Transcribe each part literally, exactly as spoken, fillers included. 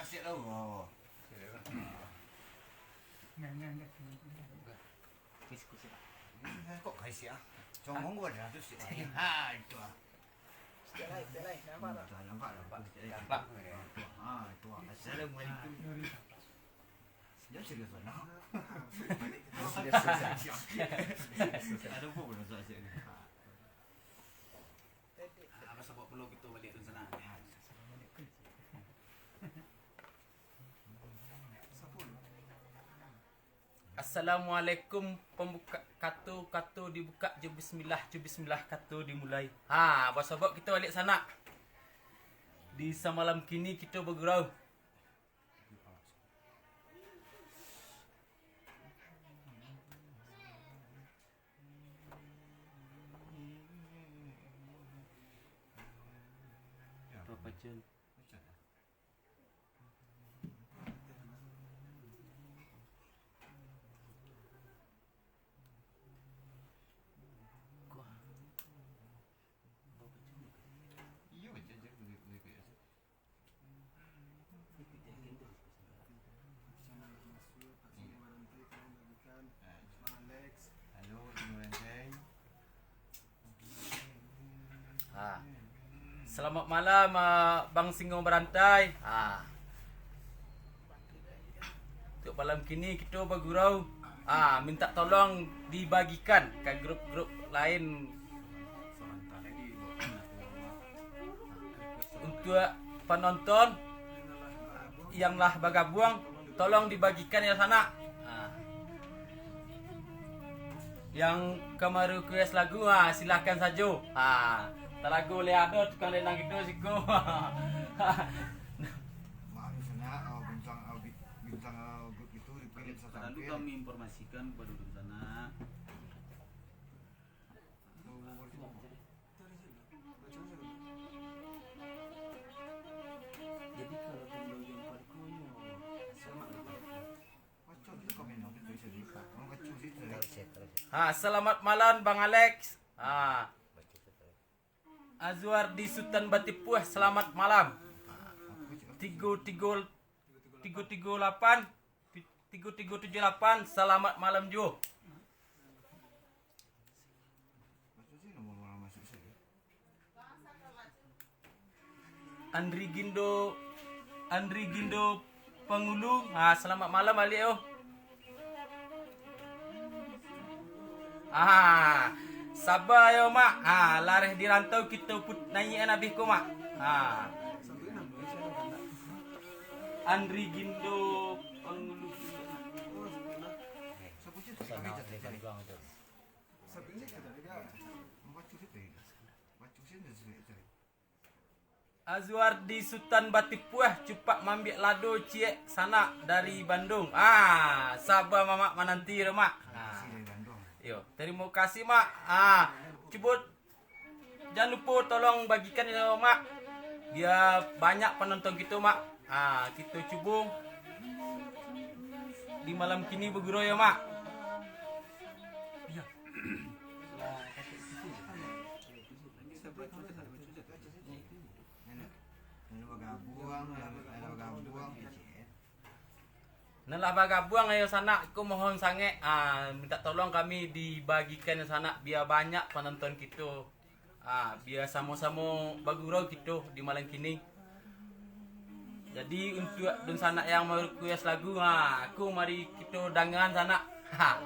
Siap lah, oh. Kok kai siap? Congong gua dah tu siap. Ha, itu ah. Siap lai, siap lai. Nampak tak? Nampak, nampak. Nampak. Ha, itu ah. Assalamualaikum. Dia serius mana? Serius, serius. Ada apa pun nak siap ni? Ah, masa bawa pulau kita balik tu sana. Assalamualaikum, pambuka kato, kato dibuka jo bismillah, jo bismillah kato dimulai. Ha, basobok kito baliak sanak. Di samalam kini kito bagurau. Papajan. Halo, Bang Singo Barantai. Ha. Selamat malam, ah, Bang Singo Barantai. Ha. Untuk malam kini kito bagurau, ah, minta tolong dibagikan ka grup-grup lain. Untuk panonton yang lah bagabuang, tolong dibagikan ya sanak. Ah. Yang ka ma-request lagu, ah, silahkan sajo. Ah, talagu le ado tukang denang kito siko. Maaf, di sana, eh, bintang, eh, bi-, bintang, eh, grup itu dipilih. Lalu sasampai kami informasikan kepada dunsanak. Jadi, kalau tembang yang paling konyol, sama lah. Ha, selamat malam, Bang Alex. Ha. Azwar di Sutan Batipuah, selamat malam. Tigo tigo, tigo tigo lapan, tigo tigo tujuh lapan, selamat malam juo. Andri Gindo, Andri Gindo Pangulu. Ha, selamat malam baliak yo. Ha, saba yo, Mak. Ha, lareh di rantau kito put-, naiak abih ko, Mak. Ha. Andri Gindo Pangulu. Azwar di Sutan Batipuah, cupak mambiak lado ciek sanak dari Bandung. Ah, saba mamak mananti tu, Mak. Ah. Yo, terima kasih, Mak. Ah, cubo jangan lupa tolong bagikan yo, Mak. Biar banyak penonton kito, Mak. Ah, kito cubo di malam kini bagurau yo, Mak. Iyo. Nan lah bagabuang, nan lah bagabuang, ayo sanak, ko mohon sangaik, ah, minta tolong kami dibagikan sanak, bia banyak panonton kito, ah, bia samo-samo bagurau kito di malam kini. Jadi, untuak dunsanak yang ma-request lagu, ha, ko mari kito dangaan sanak. Ha.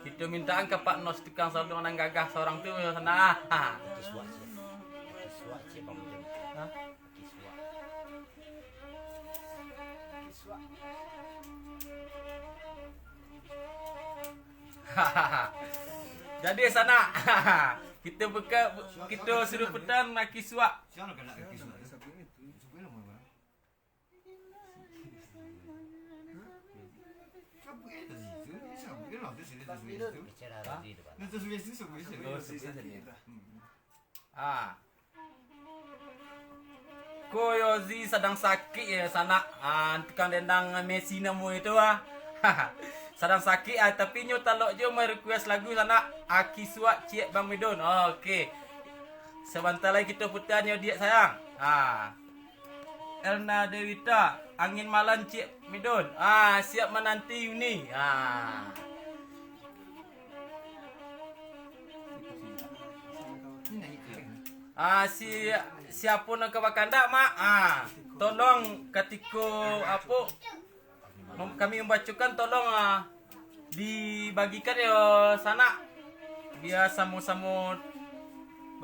Kito mintaan ka Pak Nos tukang saluang nan gagah sorang tu, sanak. Ha. Aki Suak ciek. Aki Suak ciek, Bang Ujang. Ha? Aki Suak. Aki Suak. Jadi sanak, kito buka, kito suruh putan Aki Suak. Ah. Ko Yozi sadang sakik yo sanak. Ah, tukang dendang Messi namo itu, ah. Sadang sakik, ah, tapi nyo talok jo ma-request lagu sanak. Aki Suak ciek Bang Midun. Oke. Sabanta lai kito puta nyo diak sayang. Ah. Elna Dewita, angin malam Cik Midun. Ah, siap mananti Yuni. Ah. Ah, si, siapo nan ka bakandak, Mak? Ah, tolong katiko apo, mem-, kami mambacokan, tolong, ah, dibagikan yo sanak, bia samo-samo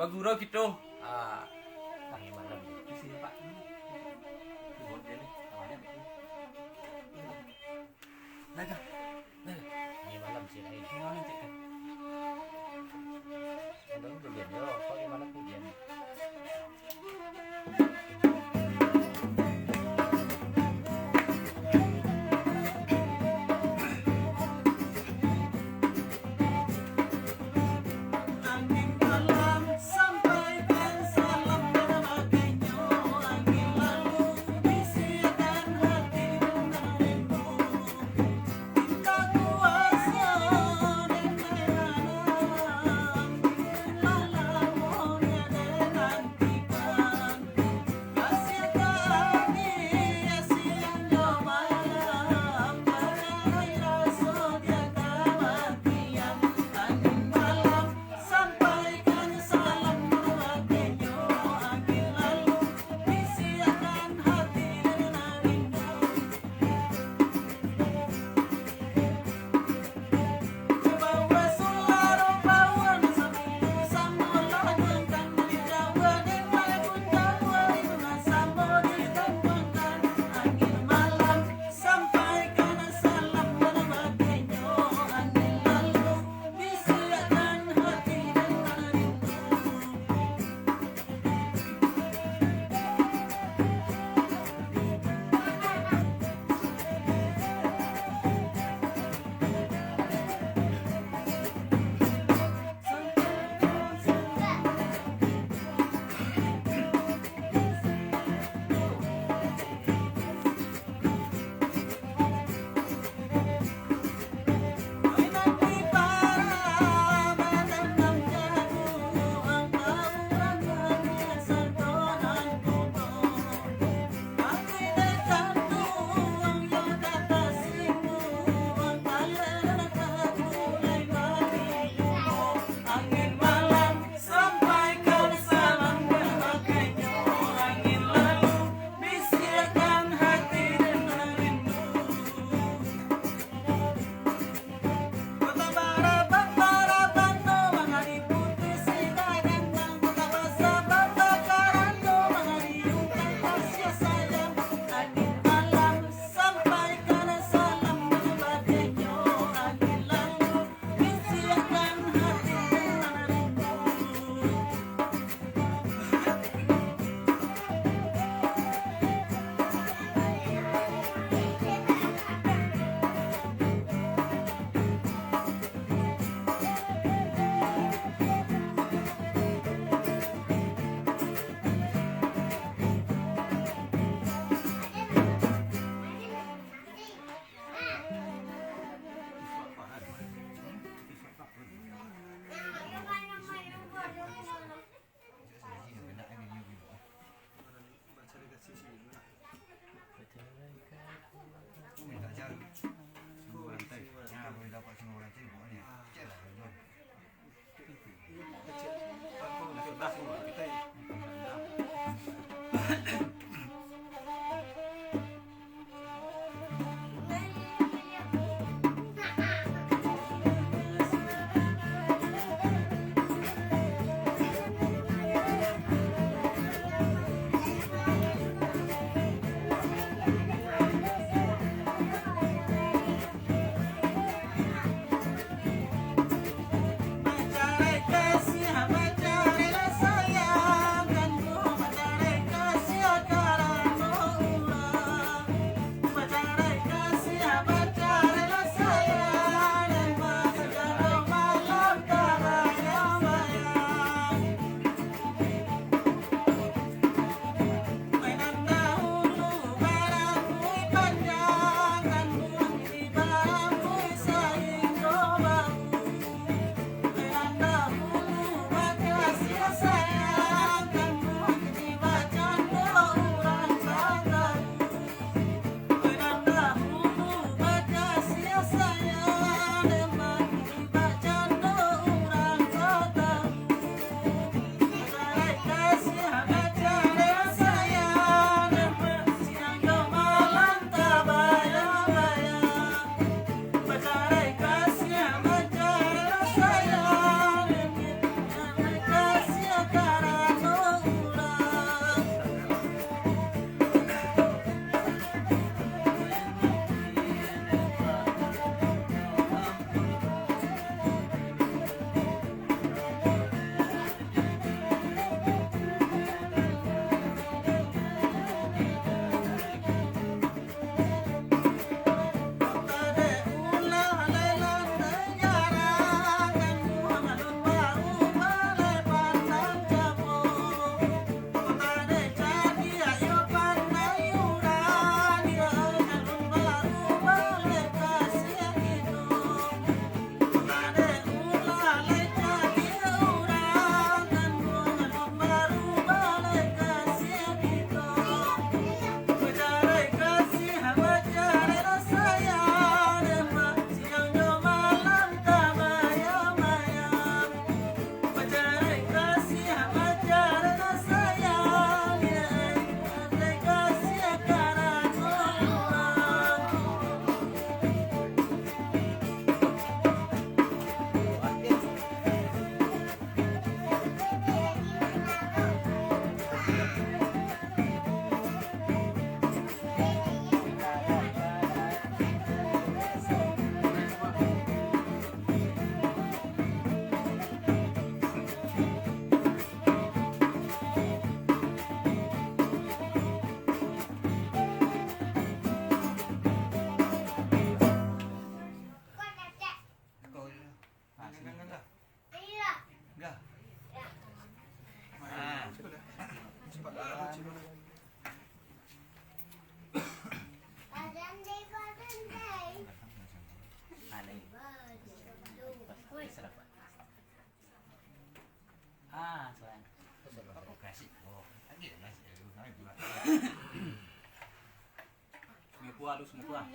bagurau kito. Ah. Lah, dah. Lah, dah. Ni malam si Rai. Ni malam, Cik, kan? Malam tu diam, yo. Kau ni malam tu diam. Lalu semua tu lah.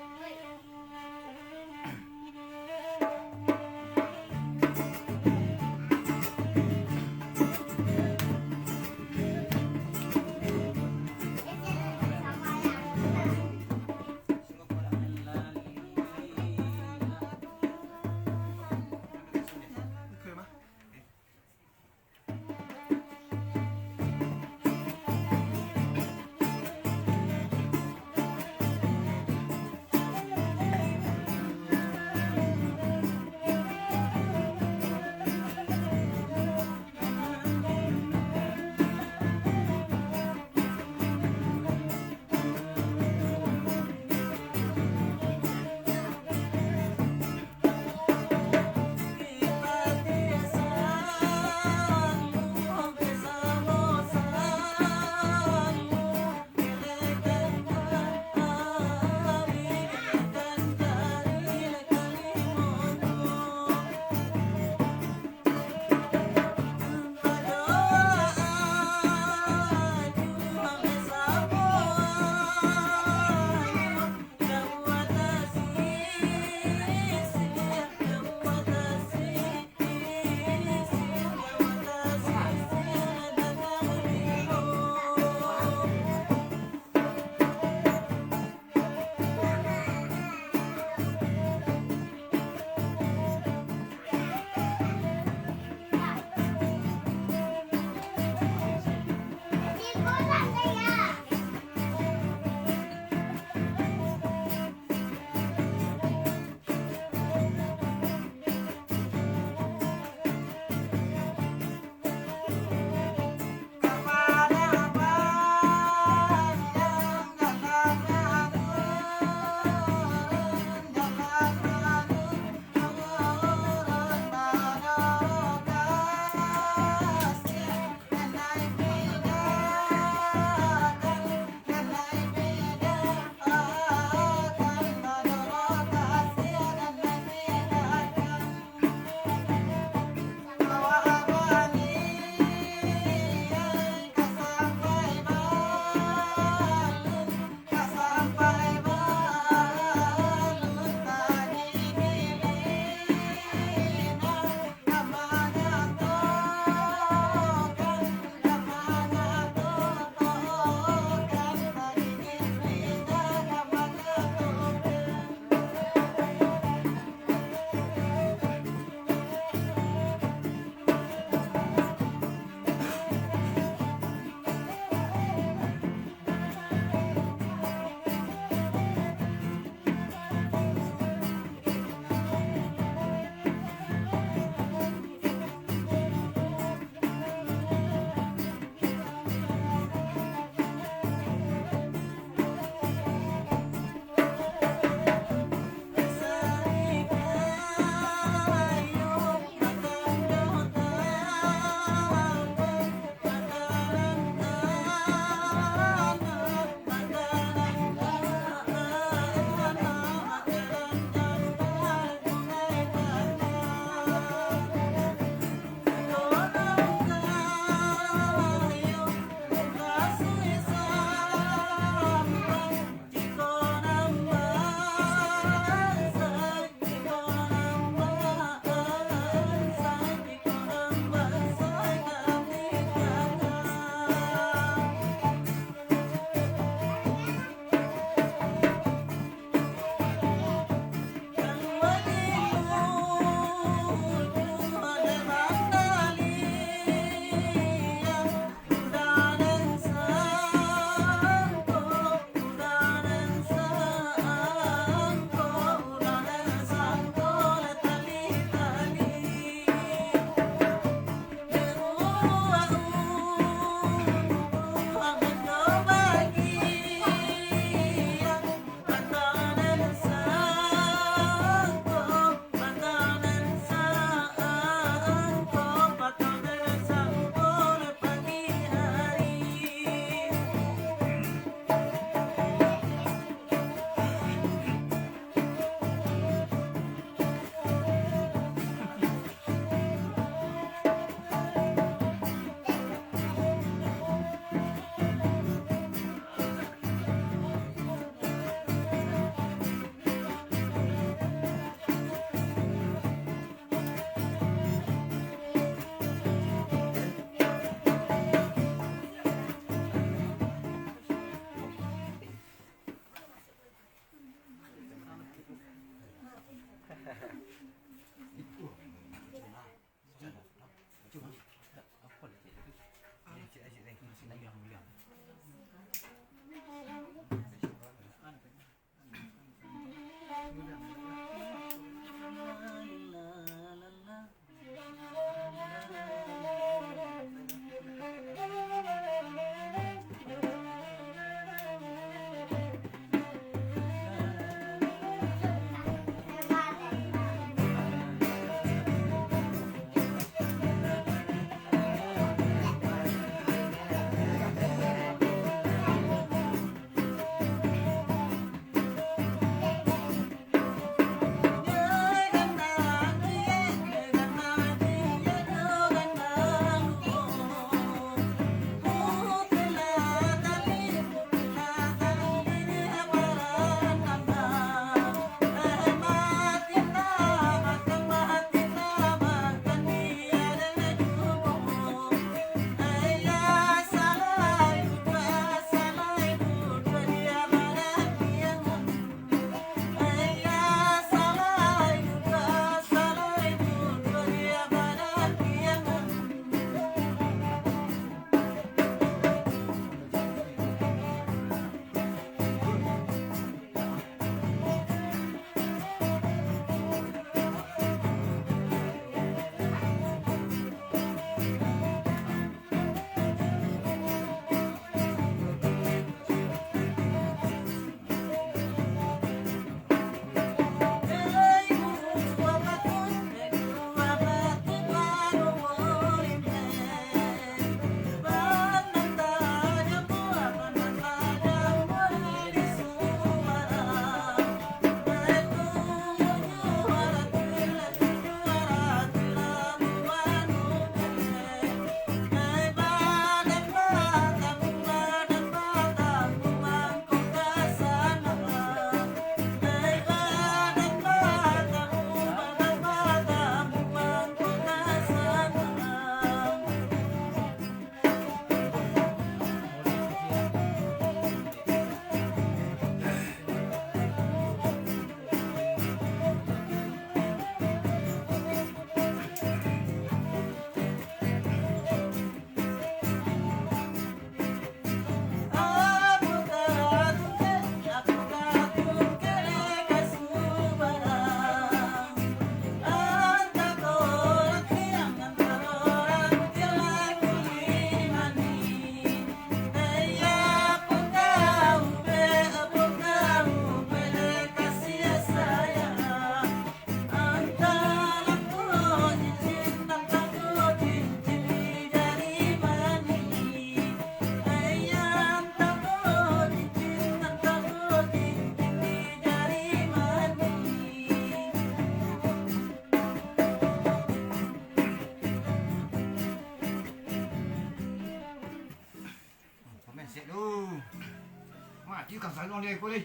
Mati kan saluang dia ikut ni.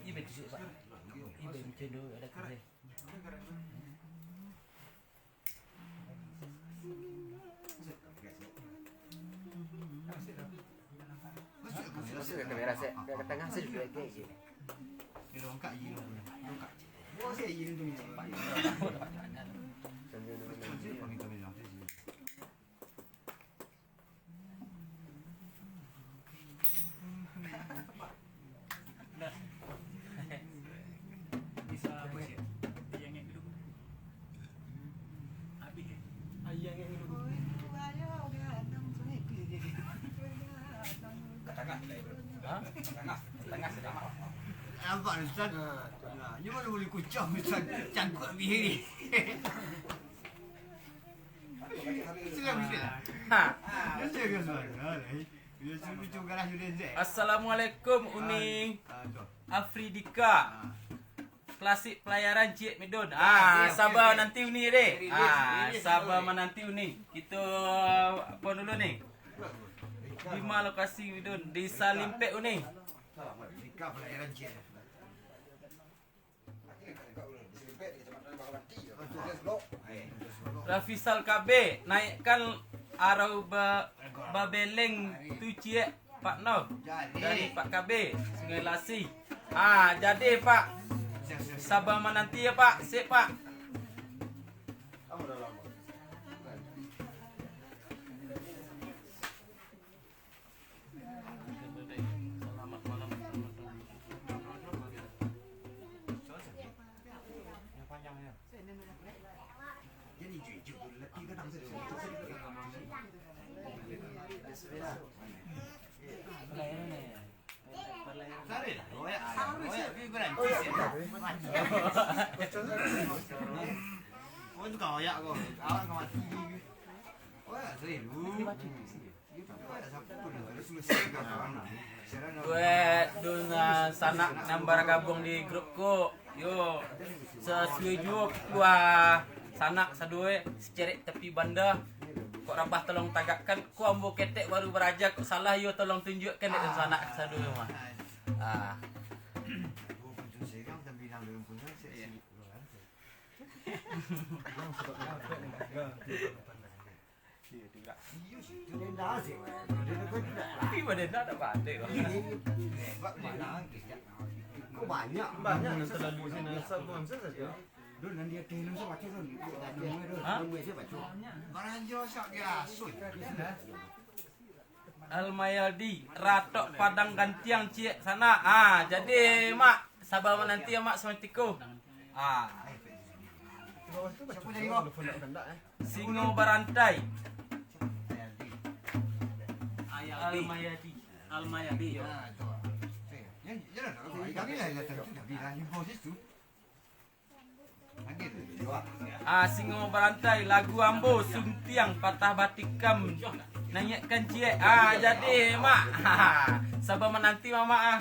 Ibe tu, Pak. Ibe macam tu, ada kerja. Masuk ke kamera, Sek. Ke tengah, Sek, juga, Sek. Dia longkak je, longkak. Longkak je. Oh, Sek, ini tu ni. Sambil nunggu. Sambil nunggu. Nampak, Ustaz? Nah, ini mana boleh kucam, Ustaz? Cangkuk habis ni. Silakan, silakan. Ha. Dia serius, Ustaz. Ha, eh. Dia suruh cuba lah, sudah, Ustaz. Assalamualaikum, Uni. Ah, ah, tu. Afridika. Ah. Klasik pelayaran Ciek Midon. Ah, ah, oke, oke, saba oke. Nanti Uni deh. Rilis, ah, rilis, saba rilis. Mananti Uni. Kita apa dulu ni? Di ma lokasi Midon? Di Salimpek Uni. Afridika pelayaran Ciek. Rafisal K B, naikkan arau ba-, babeleng tu ciek, Pak Noh. Dari Pak K B, Sungai Lasi. Ah, jadi, Pak. Saba mananti ya, Pak. Sip, Pak. Buat dunsanak nan baragabuang di grup ko, yo, sasuai juo puah sanak sadonyo, sacerek tapi banda. Kok rabah tolong tagakkan, kok ambo ketek baru baraja, kok salah yo tolong tunjuakkan dek dunsanak sadonyo mah. Ah. Tapi badan tak ada pandai, Bang. Ini, ini, ini. Kok banyak? Banyak yang terlalu sini, satu saja. Dul, nanti dia kirim saya baca, Dul. Hah? Nombor saya baca. Barang jauh sak biasa. Almayaldi, Ratok Padang Gantiang ciek sanak. Ah, jadi, Mak, saba mananti ya, Mak, samantiku. Ah. Siapa jadi, Mak? Singo Barantai. Almayadi. Almayadi. Almayadi, yo. Ah, itu. Oke. Ya, ya, lah, kalau kami lah, ya, tentu dah bilang info situ. Lagi tu. Ah, Singo Barantai, lagu ambo, Suntiang Patah Batikam. Naiakkan ciek. Ah, jadi, Mak. Saba mananti, Mamak, ah.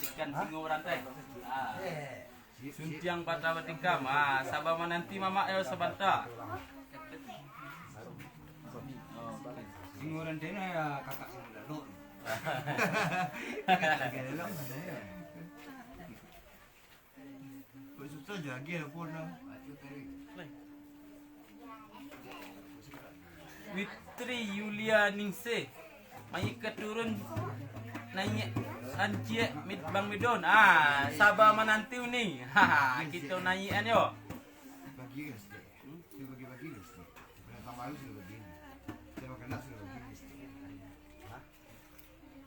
Ikan Singo Barantai. Ah. Suntiang Patah Batikam. Ah, saba mananti Mamak yo sabanta. Singo Barantai ni, ah, kakak Singo Lalok. Kakak Singo Lalok. Fitri Yulia Ningsih, maiak ka turun, naiak anciak Bang Midon. Ah, saba mananti Uni. Ha, kito naiak an yo.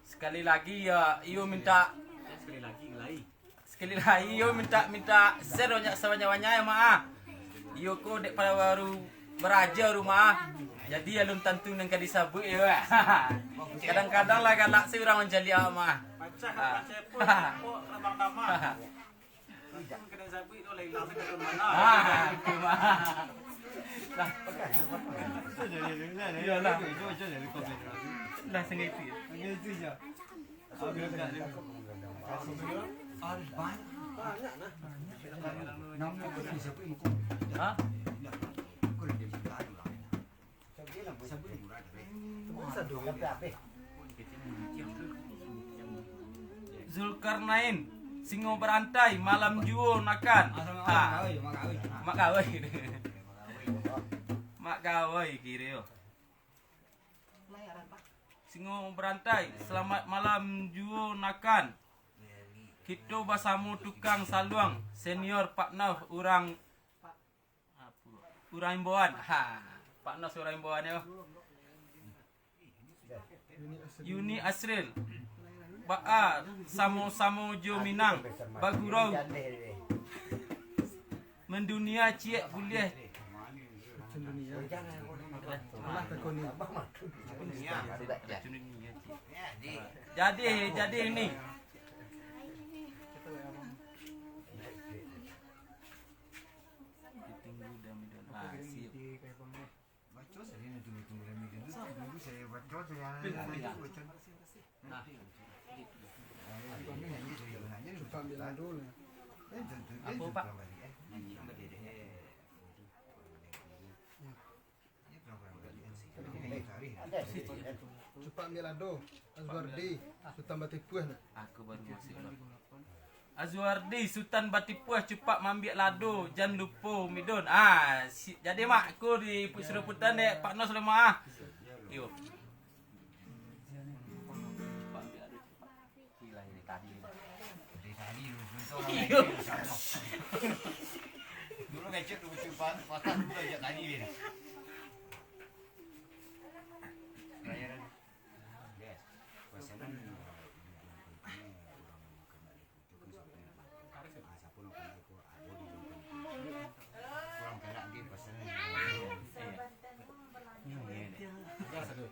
Sakali lagi, yo, iyo minta. Sakali lagi, lai. Sakali lai, iyo minta, minta share banyak, sabanyak-banyak, yo, Mak, ah. Iyo ko dek pada baru baraja rumah, ah. Jadi, alun tantu nan ka disabuik, yo. Kadang-kadang lah galak se urang mancaliak, Mak, ah. Pacah, ah. Pacah pun, kok abang nama. Kena sabuik tu, lah ilang sangat tu, mana? Ah, itu, Mak. Lah. Iyalah. Lah, sangat itu, ya. Sangat itu, ya. Arban. Hah? Zulkarnain, singo barantai, malam juo nakan. Ha. Mak kawai. Mak kawai kiro. Singo barantai, selamat malam juo nakan. Kito basamo tukang saluang, senior Pak Nov urang, urang imbauan. Ha, Pak Nov urang imbauan yo. Yuni Asril. Baa samo-samo jo Minang bagurau. Mandunia ciek buliah. Jadi, jadi ni. Ah, siap. Nah. Apo, Pak? Cupak ambiak lado, Azwardi, Sutan Batipuah. Aku baru masuk lah. Azwardi, Sutan Batipuah, cupak mambiak lado, jan lupo Midon. Ah, si, jadi mak, aku di pu-, suruputan dek Pak Nos lah, Mak. Yo. Cupak ambiak lado, cupak. Gila, ini tadi. Dari tadi lu, lu tahu orang Iyo. Kecil, lu sama. Dulu kecil tu, kecil pa-, patah dulu aja tadi dia. Bayaran. Yes. Pasanan, eh, yang pentingnya orang kena itu kan sampai nak makan. Ah, siapa nak kena itu, ada di dalam kan. Kurang kena lagi pasanan. Iya. Iya, iya. Gas tu.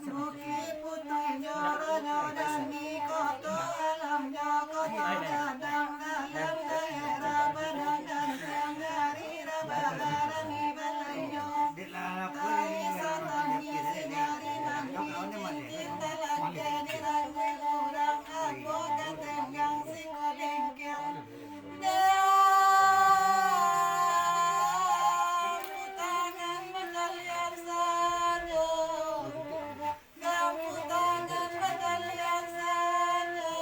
Bukik Putuih joronyo dan di koto alamnyo, koto gadang dalam daerah Padang Gantiang, dari Rabaharan di balainyo. Tari satangis dari mancing, cinta laki dirangkul urang, apo ka tenggang si kulingkiang. Dek, tangan manjalian sajo. Gampu tangan bakalian sajo.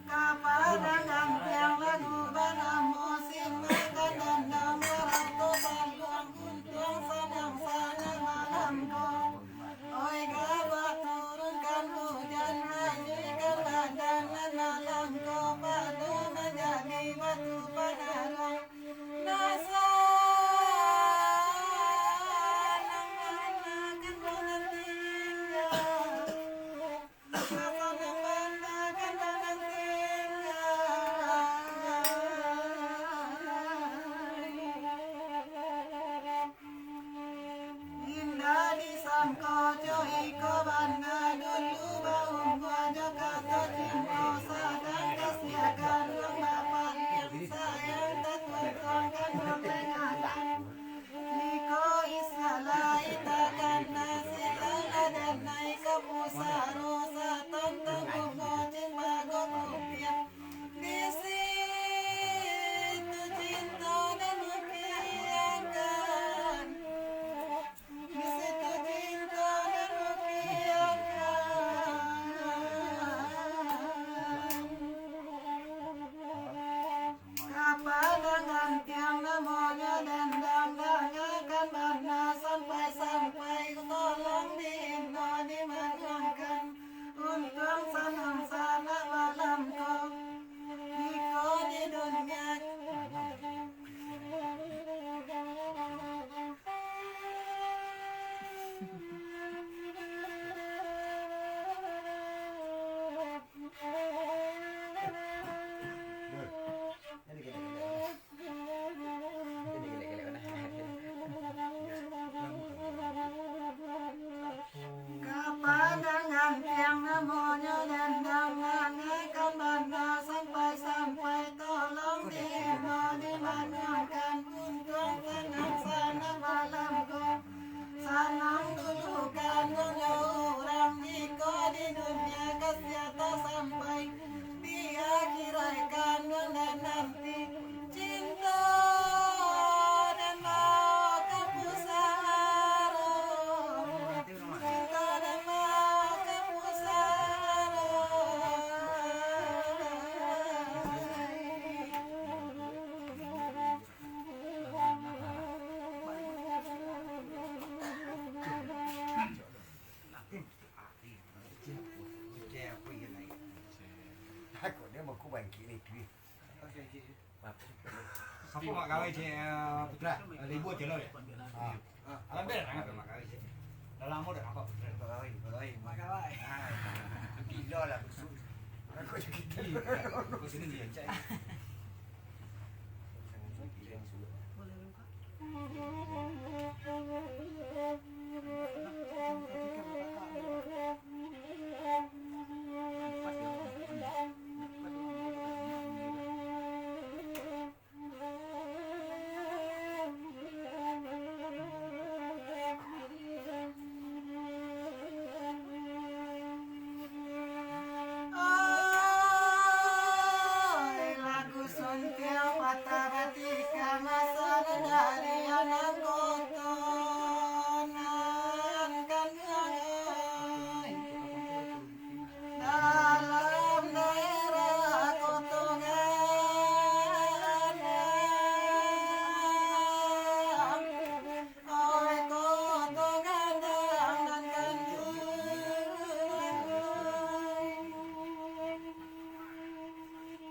Ka Padang Gantiang lagu banamo Sin Makan Dandang, barato paluang untuang sanang-sanang malam ko. Oi, gabah turunkan hujan, hanyuikan badan nan malam ko, pado manjadi batu panaruang. Indak disangko jo iko bana, dulu baumua jo kato cinto, sadang kasiakan urang bapaliang, sayang tatuang-tuang kan urang tengah. Iko Isa lai takana, silau lah danai ka pusaro, satantang kumo cin bago kupiah. Di situ cinto nan mukiakan. Di situ cinto nan mukiakan. Ka Padang Gantiang namonyo dandang, dangakan bana sampai-sampai, tolong diimbau dimanuangkan. Untuang sanang-sanang malam ko, iko di dunia. Ka Padang Gantiang namonyo dandang, dangakan bana sampai-sampai, tolong diimbau dimanuangkan, untuang sanang-sanang malam ko. Sanang dulu kanduang jo urang, jiko di dunia kasiah tasampai, di akhirat kanduang nan nanti, cinto nan bawa ka pusaro, cinto nan bawa ka pusaro. Aku dia mau kubang kiri tu. Siapa mak kawai cik, eh, Putra? Eh, libur je lo ya? Ah. Alam bel sangat mak kawai cik. Dah lama dah nampak Putra. Mak kawai, mak kawai, mak kawai. Ah, gila lah busuk. Aku juga gila. Kau sini dia cak. Boleh buka?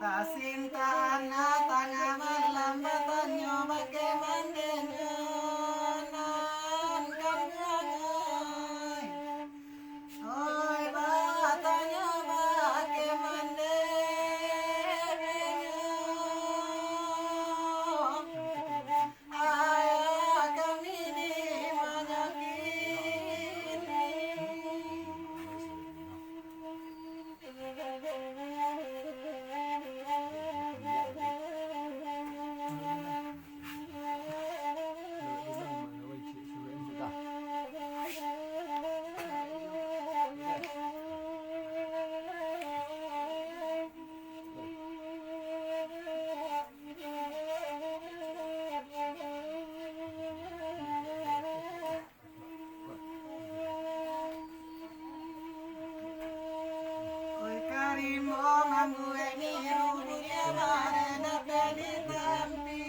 Sinta anak tangah malam batanyo, bake mandeh nyo nan kampuang ai. Oi, batanyo bake mandeh nyo. Ayah kami di manyakik. Oi, karimo mambuek niru, dunia bareh dapek ditampi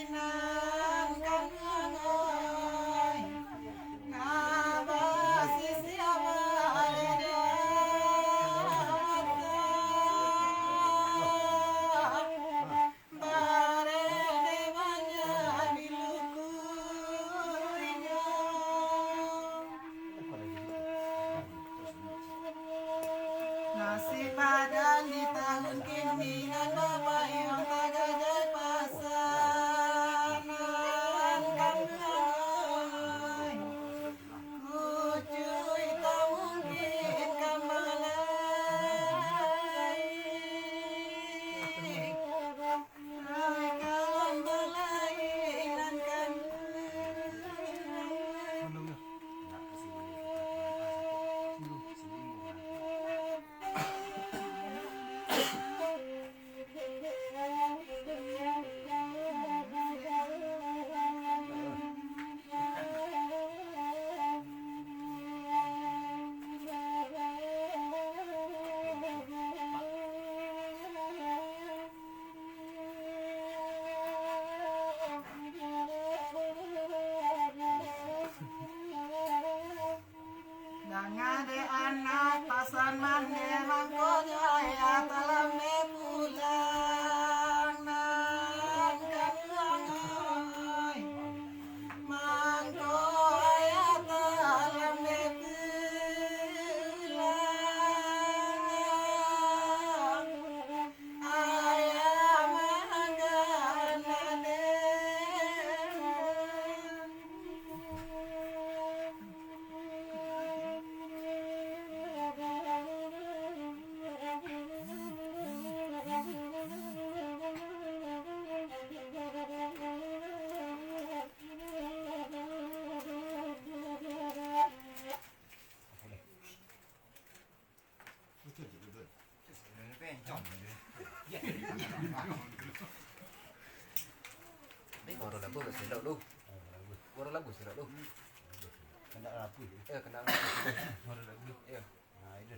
nan kampuang ai. Nah, basisiah bareh dapek. Bareh banyak dilukuinyo. Nasi padan di tahun kini nan bapayuang tagajai pasanan kampuang ai. Kucuik tamungkin ka malai. Danga dek anak pasan mandeh, mangkonyo ayah talambek pulang nan kampuang ai. Mangko ayah talambek pulang. Ayah mangganan Baru lagu kat selok tu. Baru lagu selok tu. Kena rapi. Ya, kena rapi. Baru lagu. Ya. Nah, itu.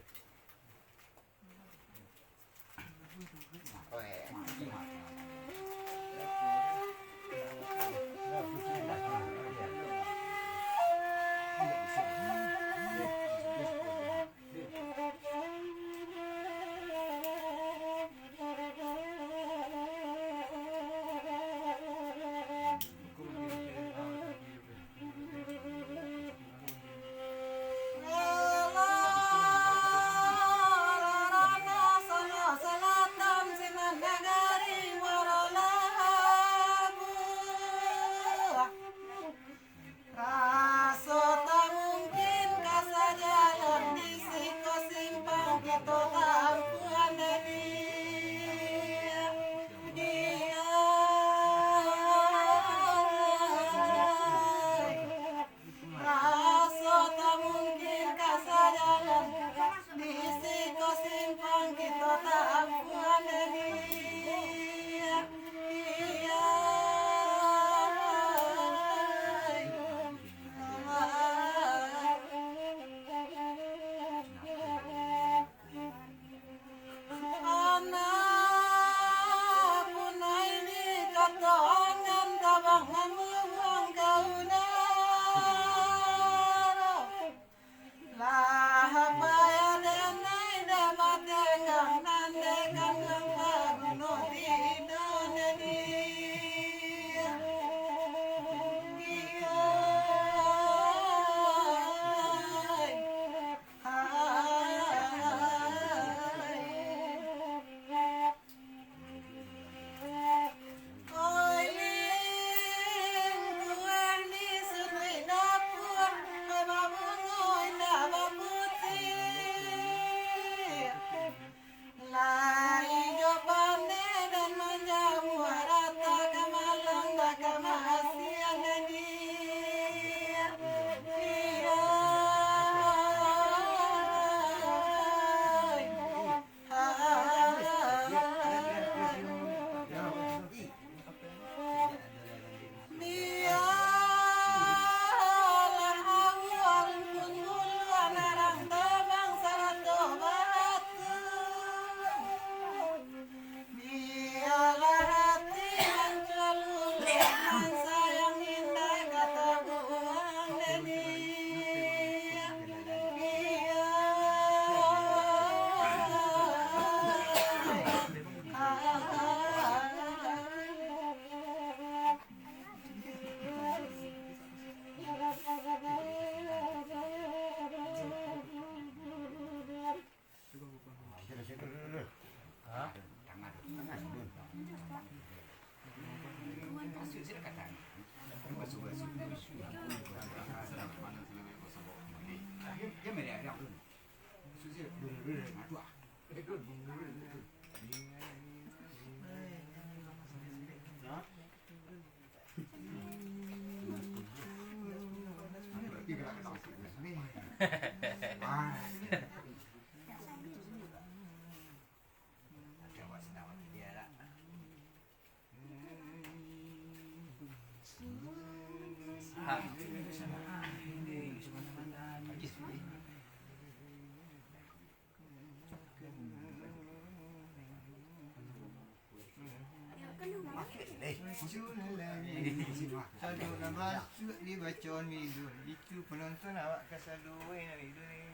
Saldo nan masuak dibaco Midun, itu panonton awak ka saldo wai Midun.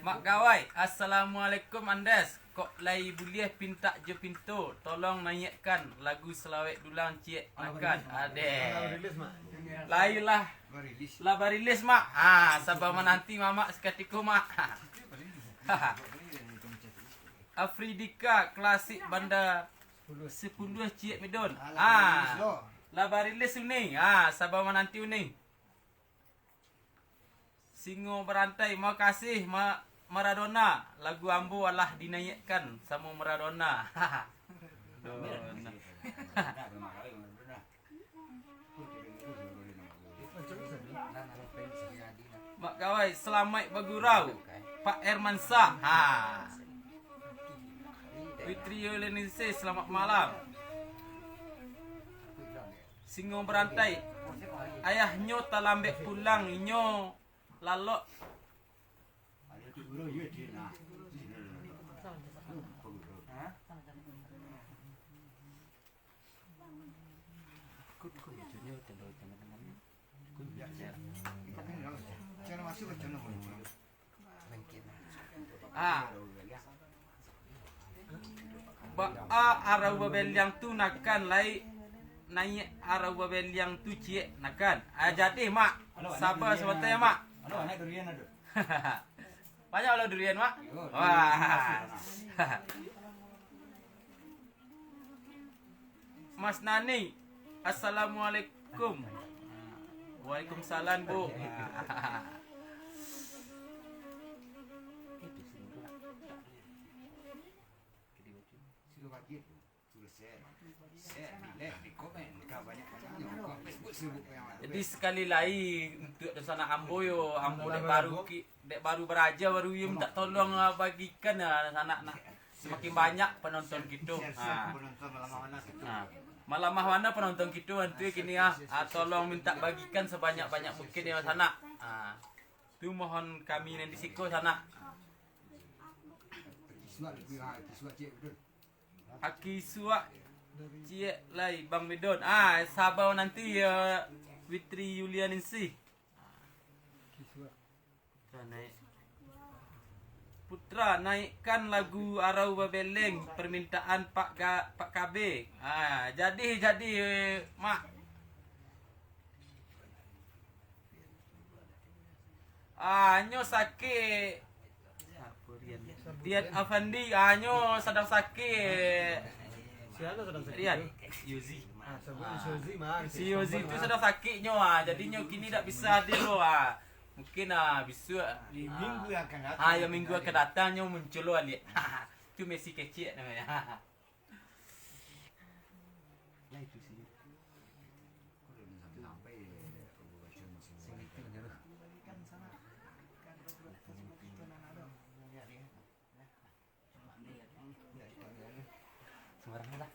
Mak Gawai, assalamualaikum Andes. Kok lai buliah pintak jo pinto, tolong naiakkan lagu salawek dulang ciek nakan. Adeh. Lai lah. Lah barilis, Mak. Ha, saba mananti Mamak sakatiko, Mak. Afridika klasik banda sapuluah ciek Midun. Ha. Lah barilis Uning. Ha, saba mananti Uning. Singo Barantai, makasih Ma-, Maradona. Lagu ambo alah dinaiakkan samo Maradona. Dona. Mak Gawai, salamaik bagurau. Pak Hermansyah. Ha. Fitri Yolenise, selamat malam. Singo Barantai, ayahnyo talambek pulang, inyo lalok. Ah. Baa arau babeliang tu nakan lai, naiak arau babeliang tu ciek nakan. Ah, jadi, Mak. Saba sabanta, Mak. Banyak lo durian, Mak. Wah. Mas Nani, assalamualaikum. Waalaikumsalam, Bu. Jadi, sakali lai, untuak dunsanak ambo yo, ambo dek baru ki-, dek baru baraja, baru iyo mintak tolong, ah, bagikan, ah, sanak nak samakin banyak panonton kito. Ha. Ha. Malamah bana panonton kito, antu kini, ah, ah, tolong mintak bagikan sabanyak-banyak mungkin yo, sanak. Ha. Tu mohon kami nan di siko, sanak. Aki suak ciek lai, Bang Midon. Ah, saba nanti, ya, Fitri Yulianingsih. Putra, naikkan lagu Arau Babeleng, permintaan Pak Ga-, Pak K B. Ah, jadi, jadi, Mak. Ah, nyo sakik. Rian Afandi, ah, nyo sadang sakik. Rian, Yozi. Si Yozi tu sadang sakik nyo, ah. Jadi nyo kini dak bisa hadir lo, ah. Mungkin, ah, bisuak, ah, minggu yang akan datang, ah, ya, minggu akan datang nyo muncul lo, aliak. Tu Messi kecek namonyo. Lah itu sih. Sembarang lah.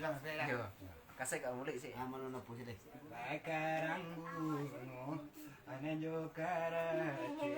Yo. Kasek ka mulik sih. Ah, mano napo sih deh? Bakarang gunung, anak jo karacik.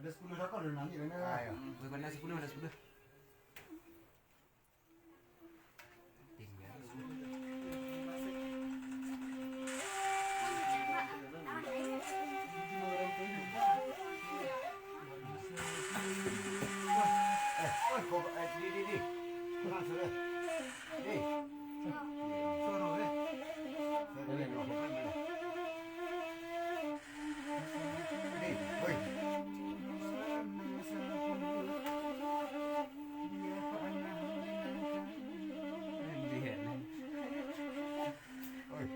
Ada sepuluh dakau dah nangis dah. Ayo. Hmm, bana sepuluh, bana sepuluh. Tinggal. Eh, oi, kau, eh, di, di, di. Tenang, sudah. Di. Suruh, eh. Suruh, eh. Di, oi. Oi.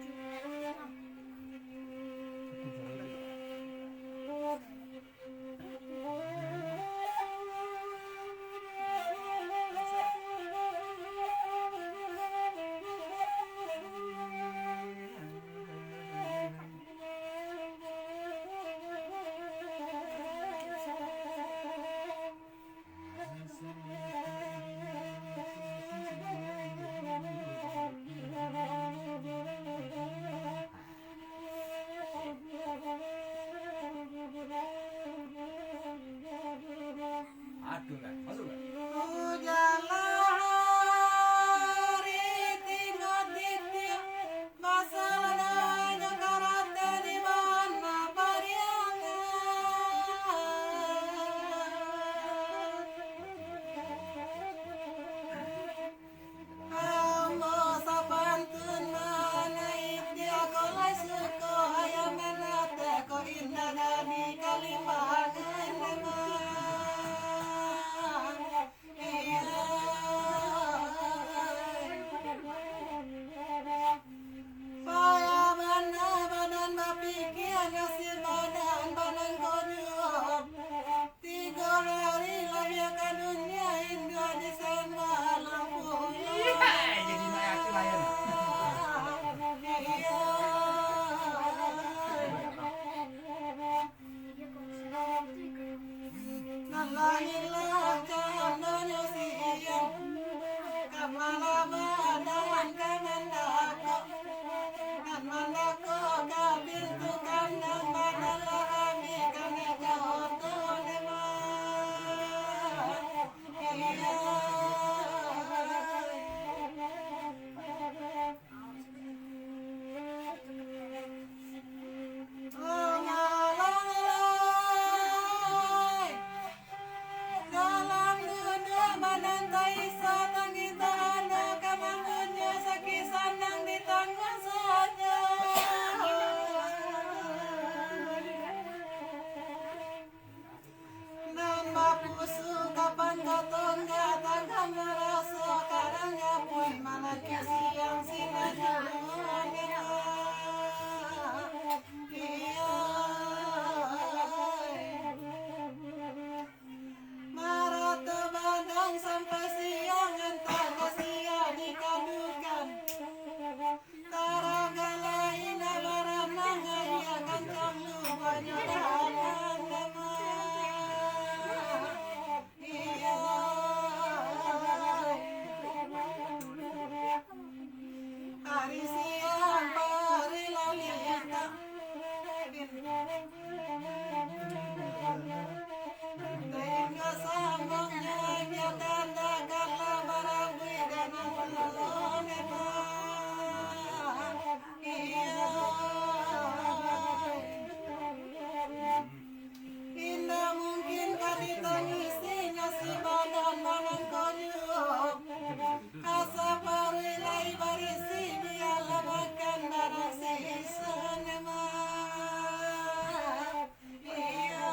Aduh lah, masuk lah. Ujalan hari tingga titiak, masalah nyo karate di bana pariangan. Ambo sapantun manaik, dia ko lai suko, ayam manate ko indak jadi kalimbangan, Demang. Iyo. Payah bana badan bapikia, nasib badan badan konyol. Tigo hari lahia ka dunia, indak disembah lampu. Iya, jadi mayat tu layan. Iya. Nan lahilah candonyo siang, kapalo badan ka mandako, nan mandako ka pintu kandang, badan lah abih ka meja oto, Demang. Iya. Dalam duduak badan taisa, tangih tahan, ka mambunyo sakik sanang di tangah sajo. Nan bapusu kapan ka tonggak, takah maraso kadang nyapuik, malah siang sinan dulu. Iyo. Marato badan sampai siang, antah ka siang dikadukan. Taraga lain abaranang, aia kancang lubanyo dalam, Demang. Iyo. Hari siang, hari lalita. Tengah sambung nyo, nyo tanda kala barabui dengan tulun, Demang. Iyo. Indak mungkin ka ditangisi, nasib badan badan konyol. Asa paruik lai barisi, bialah makan barang sisan, Demang. Iyo.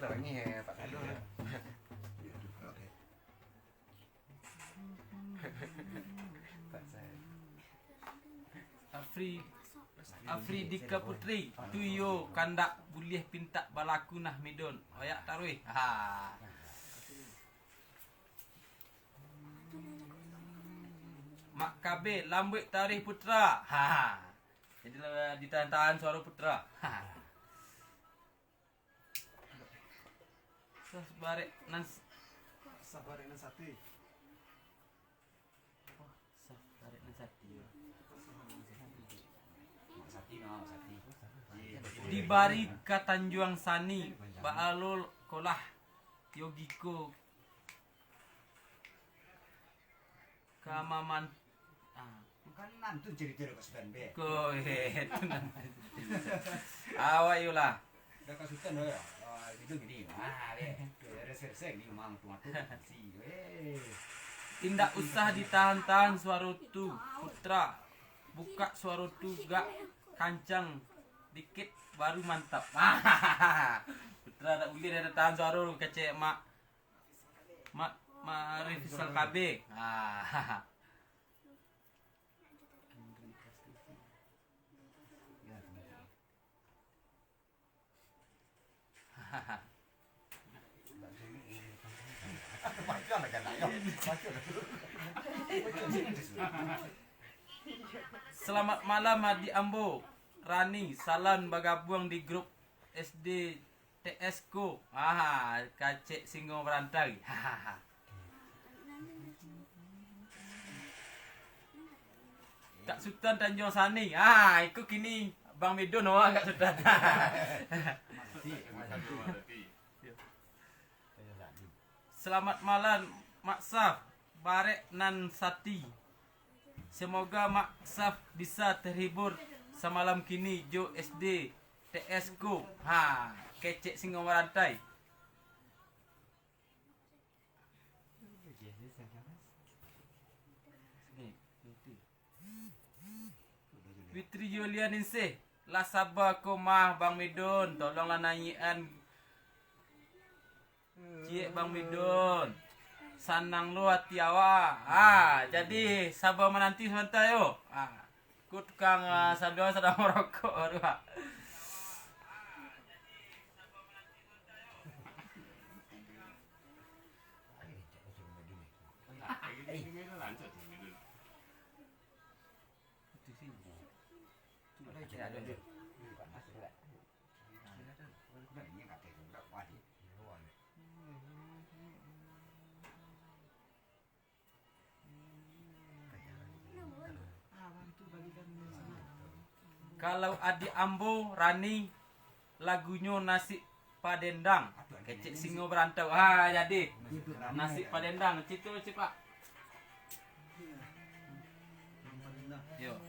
Orangnya Pak Kado. Oke. Pak Sai. Afri, Afridika Putri, tu iyo kandak buliah pintak balaku nah Midon. Oyak taruih. Ha. Mak Kabe, lambuik taruih putra. Ha. Jadi lah ditahan-tahan suaro putra. Ha. Sabarek nan s-, Sabarek nan sati. Sabarek nan sati. Dibari ka Tanjuang Sani, baalol kolah Yogiko ka maman-, ah. Bukan nan tu cerita dek Pak Sutan be. Ko, eh, tu nan. Awak iyolah. Dah Pak Sutan, oh ya. Ah, itu gini. Ah, be. Tu resek-resek ni mang tu matu si. Eh. Indak usah ditahan-tahan suaro tu, Putra. Bukak suaro tu gak kancang dikit baru mantap. Putra tak boleh dah tahan suaro kecek mak. Mak, Mak Arif Faisal K B. Ah. Selamat malam, adik ambo, Rani. Salam bagabuang di grup S D T S ko. Ah, kecek Singo Barantau. Kak Sutan Tanjuang Sani. Ah, iko kini Bang Midon awak Kak Sutan. Selamat malam, Mak Saf. Barek nan sati. Semoga Mak Saf bisa terhibur samalam kini jo S D T S ko. Ha, kecek Singo Barantau. Fitri Yulianingsih, lah saba ko mah Bang Midon, tolonglah naiakan. Ciek Bang Midon, sanang lo ati awak. Ah, jadi saba mananti sabanta yo. Ah, ko tukang, ah, sadang, sadang marokok baru, ah. Kalau adik ambo Rani, lagunyo Nasib Padendang, kecek Singo Barantau. Ha, jadi Nasib Padendang, citu, Cik, Pak. Yo.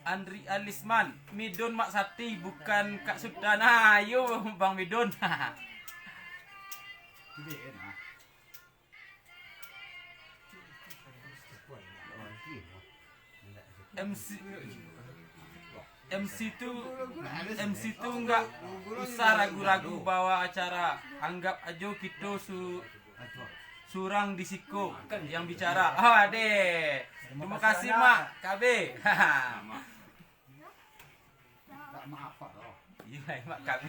Andri Alisman, Midon Mak Sati, bukan Kak Sutan. Ha, iyo, Bang Midon. M C, M C tu, M C tu nggak usah ragu-ragu bawa acara. Anggap ajo kito su-, surang di siko yang bicara. Ah, deh. Terima kasih, Mak. K B. Iya, Mak, K B.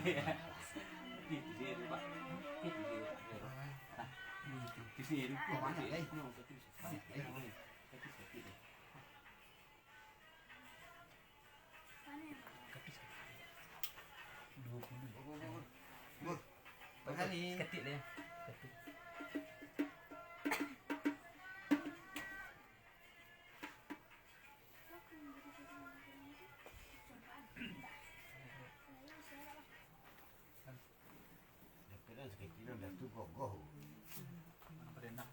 Duo puluah. Bur, bur. Bur, bur. Ketik deh. Ketik. Dah kena sakit dah tu gogoh. Mana pada nak?